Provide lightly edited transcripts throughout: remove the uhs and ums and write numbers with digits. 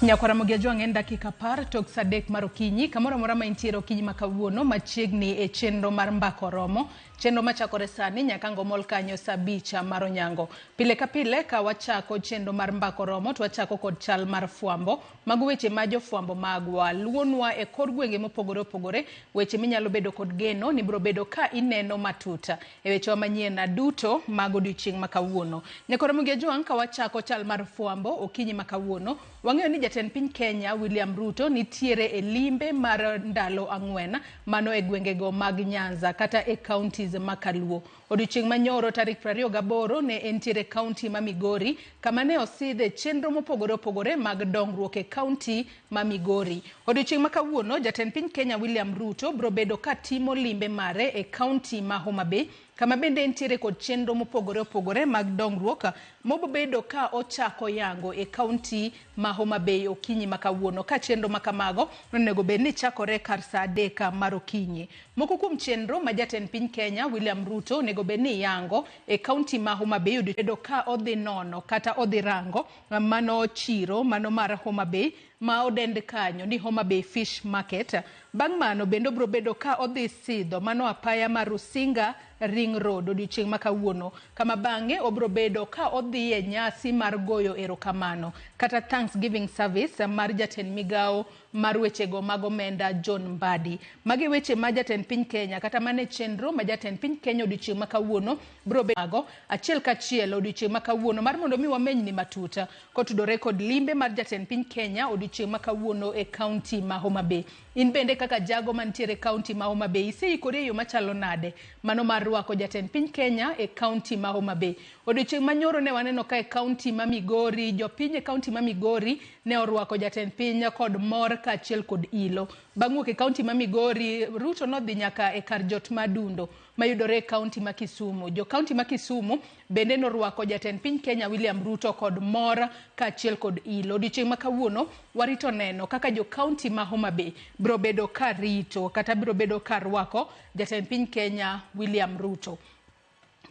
Nyakwara Ramogi Ajwang' en dakika 10 tok saa 3 mar okinyi kamoro amora ma intiere okinyi ma kawuono machiegni e chenro mar Mbaka Oromo, chenro machakore sani nyaka ngomol kanyo saa 5 mar onyango. Pile ka pile ka wachako chenro mar Mbaka Oromo to wachako kod chal mar fwambo. Mago weche ma jofwambo magwa luonwa e kor gwenge mopogore opogore, weche minyalo bedo kod geno ni biro bedo ka ineno matut e wechewa manyien duto mag odiochieng' ma kawuono. Nyakwara Ramogi Ajwang' ka wachako chal mar fwambo okinyi ma kawuono, wang'eyo ni jatend piny Kenya William Ruto nitiere e limbe mar ndalo 4 mano e gwengego mag Nyanza kata e counties ma Kaluo. Odiochieng' manyoro tarik 28 ne entiere county ma Migori kama ne osidhe chenro mopogore opogore mag dongruok e county ma Migori. Odiochieng' ma kawuono jatend piny Kenya William Ruto biro bedo ka timo limbe mare e county ma Homa Bay kama bende entiere kod chenro mopogore opogore mag dongruok mobobedo ka ochako yango e county ma Homa Bay okinyi ma kawuono ka chenro ma kamago onego bed ni chakore kar saa 3 mar okinyi. Moko kuom chenro ma jatend piny Kenya William Ruto onego bed ni yango e county ma Homa Bay obedo ka odhi nono kata odhi rango mano chiro mano mar Homa Bay ma odend kanyo ni Homa Bay Fish Market. Bang' mano bende obiro bedo ka odhi sidho mano apaya mar Rusinga Ring Road odiochieng' ma kawuono kama bang'e obiro bedo ka odhi e nyasi mar goyo erokamano kata Thanksgiving service mar jatend migawo mar wechego mag omenda John Mbadi. Magi weche ma jatend piny Kenya kata mane chenro ma jatend piny Kenya odiochieng' ma kawuono biro bedo achiel kachiel odiochieng' ma kawuono mar mondo mi wamenyni matut kotudore kod limbe mar jatend piny Kenya odiochieng' ma kawuono e county ma Homa Bay. In bende kaka jago mantiere e county ma Homa Bay iseikori e yo machalo nade mano mar rwako jatend piny Kenya e county ma Homa Bay? Odiochieng' manyoro ne waneno ka e county ma Migori, jopiny e county ma Migori ne orwako jatend piny kod mor kaachiel kod ilo. Bang' wuok e county ma Migori, Ruto nodhi nyaka e kar jot ma Dundo mayudore e county ma Kisumu. Jo county ma Kisumu bende norwako jatend piny Kenya William Ruto kod mor kaachiel kod ilo. Odiochieng' ma kawuono warito neno kaka jo county ma Homa Bay biro bedo ka rito kata biro bedo ka rwako jatend piny Kenya William Ruto.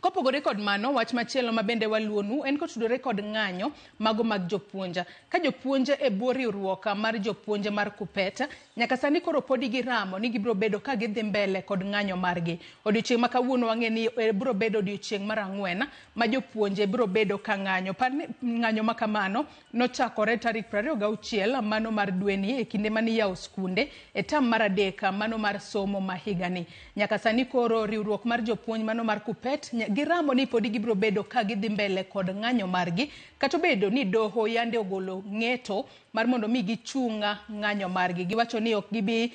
Kopogore kod mano, wach machielo ma bende waluonu en kotudore kod ng'anyo mago mag jopuonj. Ka jopuonj e bwo riwruok mar jopuonj mar KUPPET, nyaka sani koro podi giramo ni gibiro bedo ka gidhi mbele kod ng'anyo margi. Odiochieng' ma kawuono wang'e ni biro bedo odiochieng' mar 4 ma jopuonje biro bedo ka ng'anyo. Par ni ng'anyo ma kamano nochakore tarik 26 mano mar dweni e kinde mane iyawo skunde e tam mar 3 mano mar somo ma higani. Nyaka sani koro riwruok mar jopuonj mano mar KUPPET giramo ni podi gibiro bedo ka gidhi mbele kod ng'anyo margi kata obedo ni doho yande ogolo ng'eto mar mondo mi gichung ng'anyo margi. Giwacho ni ok gibi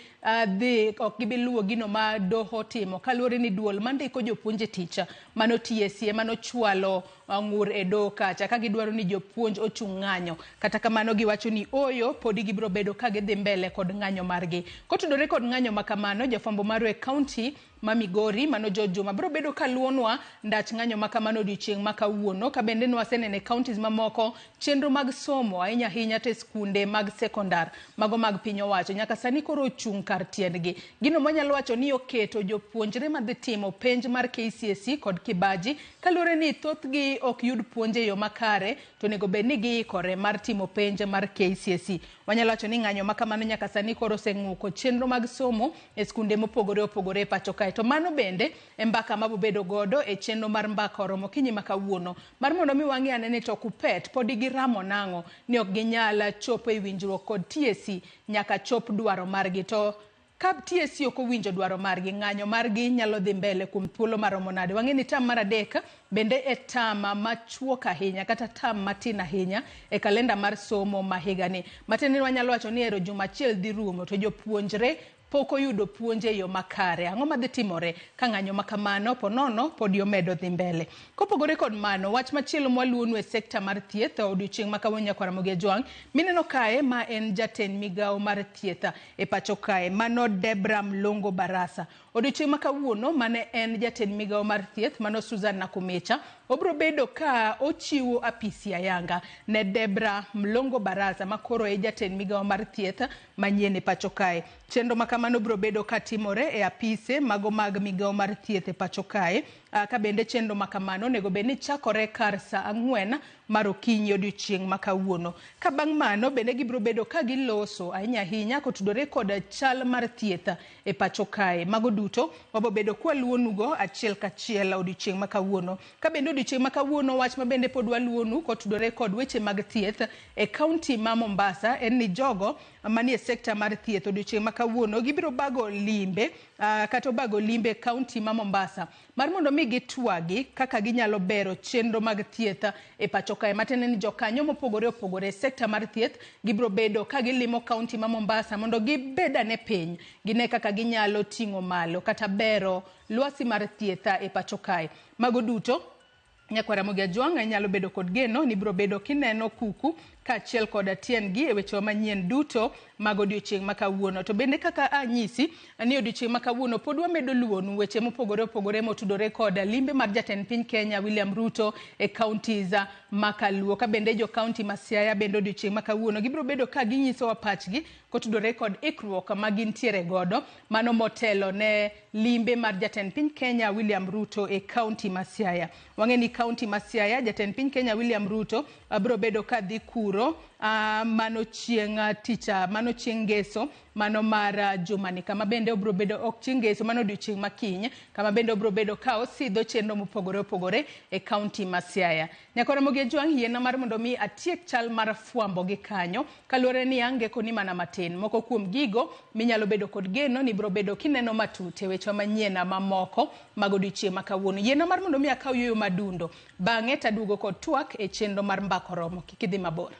dhi ok gibi luwo gino ma doho timo kaluwore ni duol mandiko jopuonj e tich mano TSC mano chwalo ng'ur e doho kacha ka gidwaro ni jopuonj ochung ng'anyo. Kata kamano giwacho ni oyo podi gibiro bedo ka gidhi mbele kod ng'anyo margi. Kotudore kod ng'anyo ma kamano, jafwambo marwa e county ma Migori mano George Juma biro bedo ka luonwa ndach ng'anyo ma kamano odiochieng' ma kawuono ka bende nwaseneno e counties mamoko chenro mag somo ahinya ahinya to e skunde mag sekondar mago mag piny owacho nyaka sani koro ochung' kar tiendgi. Gino mwanyalo wacho ni oketo jopuonjre madhi timo penj mar KCSE kod kibaji kaluwore ni thothgi ok yud puonj e yo makare to onego bed ni giikore mar timo penj mar KCSE. Wanyalo wacho ni ng'anyo ma kamano nyaka sani koro oseng'uko chenro mag somo e skunde mopogore opogore e pacho kae. To mano bende e mbaka mabobedo godo e chenro mar Mbaka Oromo okinyi ma kawuono mar mondo mi wang'e ane ni to KUPPET podi giramo nang'o ni ok ginyal chopo e winjruok kod TSC nyaka chop dwaro margi. To ka TSC ok owinjo dwaro margi, ng'anyo margi nyalo dhi mbele kuom thuolo maromo nade. Wang'e ni tam mar 3 bende e tam machuok ahinya kata tam matin ahinya e kalenda mar somo ma higani. Matiende ni wanyalo wacho ni ero juma achiel dhi rumo to jopuonjre pok oyudo puonj e yo makare. Ang'o madhi timore ka ng'anyo ma kamano ponono podi omedo dhi mbele? Kopogore kod mano, wach machielo mwaluonu e sekta mar thieth odiochieng' ma kawuono Nyakwar Ramogi Ajwang' mineno kae ma en jatend migawo mar thieth e pacho kae mano Debra Mlongo Barasa. Odiochieng' ma kawuono mane en jatend migawo mar thieth mano Susan Nakumicha obiro bedo ka ochiwo apisi ayanga ne Debra Mlongo Barasa ma koro e jatend migawo mar thieth manyien e pacho kae. Chenro ma kamano biro bedo ka timore e apise mago mag migawo mar thieth e pacho kae. Ka bende chenro ma kamano onego bed ni chakore kar saa 4 mar okinyi odiochieng' ma kawuono. Ka bang' mano bende gibiro bedo ka giloso ahinya ahinya kotudore kod chal mar thieth e pacho kae. Mago duto wabo bedo kwaluonugo achiel kachiel odiochieng' ma kawuono. Ka bende odiochieng' ma kawuono wach ma bende pod waluonu kotudore kod weche mag thieth e kaunti ma Mombasa en ni jogo manie sekta mar thieth odiochieng' ma kawuono gibiro bago limbe kata obago limbe e kaunti ma Mombasa mar mondo mi gitwagi kaka ginyalo bero chenro mag thieth e pacho kae. Matiende ni jokanyo mopogore opogore e sekta mar thieth gibiro bedo ka gilimo kaunti ma Mombasa mondo gibed ane piny gine kaka ginyalo ting'o malo kata bero lwasi mar thieth e pacho kae. Mago duto nyakwar Ramogi Ajwang' inyalo bedo kod geno ni ibiro bedo kineno kuku kaachiel kod tiendgi e wechewa manyien duto mag odiochieng' ma kawuono. To bende kaka anyisi ni odiochieng' ma kawuono pod wamedo luwonu weche mopogore opogore motudore kod limbe mar jatend piny Kenya William Ruto e counties ma Kaluo. Ka bende jo county ma Siaya bende odiochieng' ma kawuono gibiro bedo ka ginyisowa pachgi kotudore kod ikruok ma gintiere godo mano motelo ne limbe mar jatend piny Kenya William Ruto e county ma Siaya. Wang'e ni county ma Siaya jatend piny Kenya William Ruto biro bedo ka dhi kuro mano chieng' tich mano chieng' ngeso mano mar jumani kama bende obiro bedo ok chieng' ngeso mano odiochieng' ma kiny kama bende obiro bedo ka osidho chenro mopogore opogore e county ma Siaya. Nyakwar Ramogi Ajwang' yiena mar mondo mi atiek chal mar fwambo gi kanyo kaluwore ni angeko ni mana matin. Moko kuom gigo minyalo bedo kod geno ni biro bedo kineno matut e weche manyien mamoko mag odiochieng' ma kawuono. Yiena mar mondo mi akaw yueyo madundo bang'e taduogo kod twak e chenro mar Mbaka Oromo. Kik idhi mabor.